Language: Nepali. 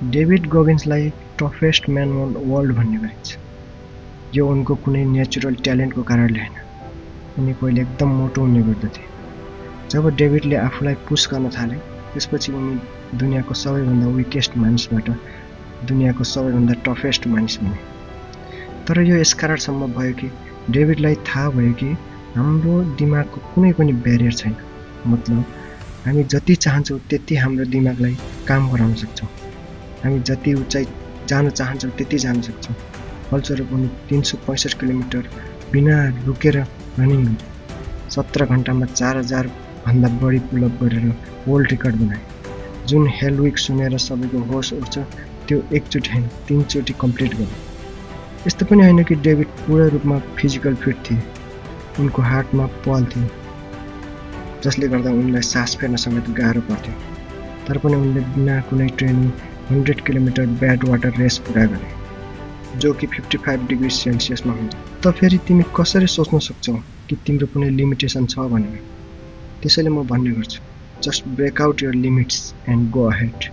डेभिड गोगिन्सलाई टफेस्ट म्यान अन वर्ल्ड भन्ने गरिन्छ। यो उनको कुनै नेचुरल ट्यालेन्टको कारणले होइन, उनी पहिले एकदम मोटो हुने गर्दथे। जब डेभिडले आफूलाई पुस गर्न थाले, त्यसपछि उनी दुनियाँको सबैभन्दा विकेस्ट मानिसबाट दुनियाँको सबैभन्दा टफेस्ट मानिस बने। तर यो यसकारण सम्भव भयो कि डेभिडलाई थाहा भयो कि हाम्रो दिमागको कुनै पनि ब्यारियर छैन। मतलब हामी जति चाहन्छौँ त्यति हाम्रो दिमागलाई काम गराउन सक्छौँ। हामी जति उचाइ जान चाहन्छौँ त्यति जान सक्छौँ। फलस्वरूप उनी 365 किलोमिटर बिना रुकेर रनिङ गरे। 17 घन्टामा 4000 भन्दा बढी पुलअप गरेर वर्ल्ड रेकर्ड बनाए। जुन हेल विक सुनेर सबैको होस उठ्छ त्यो एकचोटि होइन 3 चोटि कम्प्लिट गरे। यस्तो पनि होइन कि डेभिड पूर्ण रूपमा फिजिकल फिट थिए। उनको हार्टमा पल थियो, जसले गर्दा उनलाई सास फेर्न समेत गाह्रो पर्थ्यो। तर पनि उनले बिना कुनै training 100 kilometre Badwater race पुरा गरे, जो कि 55 डिग्री सेल्सियसमा हुन्छ। त फेरि तिमी कसरी सोच्न सक्छौ कि तिम्रो कुनै लिमिटेसन छ भनेर? त्यसैले म भन्ने गर्छु, just break out your limits and go ahead.